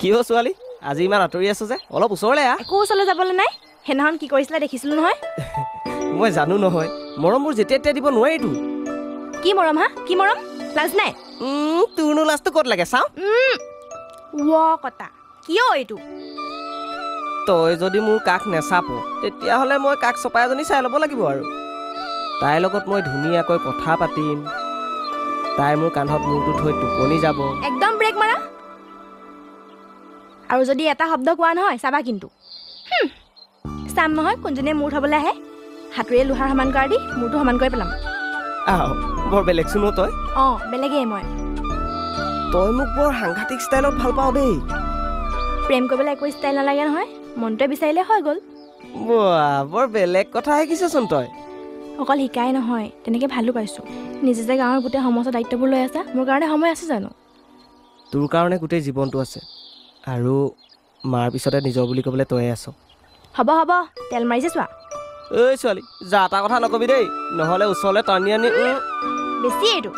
কিয় ছোৱালী, আজি ইমান আঁতৰি আছো যে, অলপ ওচৰলৈ আহ। একো ওচৰলৈ যাবলৈ নাই, সেইদিনাখন কি কৰিছিলা দেখিছিলো নহয়। মই জানো নহয়, মৰমবোৰ যেতিয়া তেতিয়া দিব নোৱাৰিতো। কি মৰম হা, কি মৰম? লাজ নাই? তোৰনো লাজটো ক'ত লাগে চাওঁ। কটা কিয় এইটো? তই যদি মোৰ কাষ নেচাপ, তেতিয়াহ'লে মই কাষ চপা এজনী চাই ল'ব লাগিব আৰু। তাইৰ লগত মই ধুনীয়াকৈ কথা পাতিম, তাই মোৰ কান্ধত মূৰটো থৈ টোপনি যাব। একদম ব্ৰেক মাৰা, আৰু যদি এটা শব্দ কোৱা নহয় চাবা কিন্তু। চাম নহয় কোনজনীয়ে মূৰ থ'বলৈ আহে। হাতুৰীয়ে লোহাৰ সমান কৰা দি মূৰটো সমান কৰি পেলাম। আহ, বৰ বেলেগচোন তই। অঁ, বেলেগেই মই। তই মোক বৰ সাংঘাতিক ষ্টাইলত ভাল পাওঁ দেই। প্ৰেম কৰিবলৈ একো ষ্টাইল নালাগে নহয়, মনটোৱে বিচাৰিলে হৈ গ'ল। বৰ বেলেগ কথা শিকিছচোন তই। অকল শিকাই নহয়, তেনেকৈ ভালো পাইছোঁ। নিজে যে গাঁৱৰ গোটেই সমস্ত দায়িত্ববোৰ লৈ আছা, মোৰ কাৰণে সময় আছে জানো? তোৰ কাৰণে গোটেই জীৱনটো আছে, আৰু মাৰ পিছতে নিজৰ বুলি ক'বলৈ তয়ে আছ। হ'ব হ'ব, তেল মাৰিছে চোৱা। ঐ ছোৱালী, যা এটা কথা নকবি দেই, নহ'লে ওচৰলৈ টানি আনি। বেছি এইটো।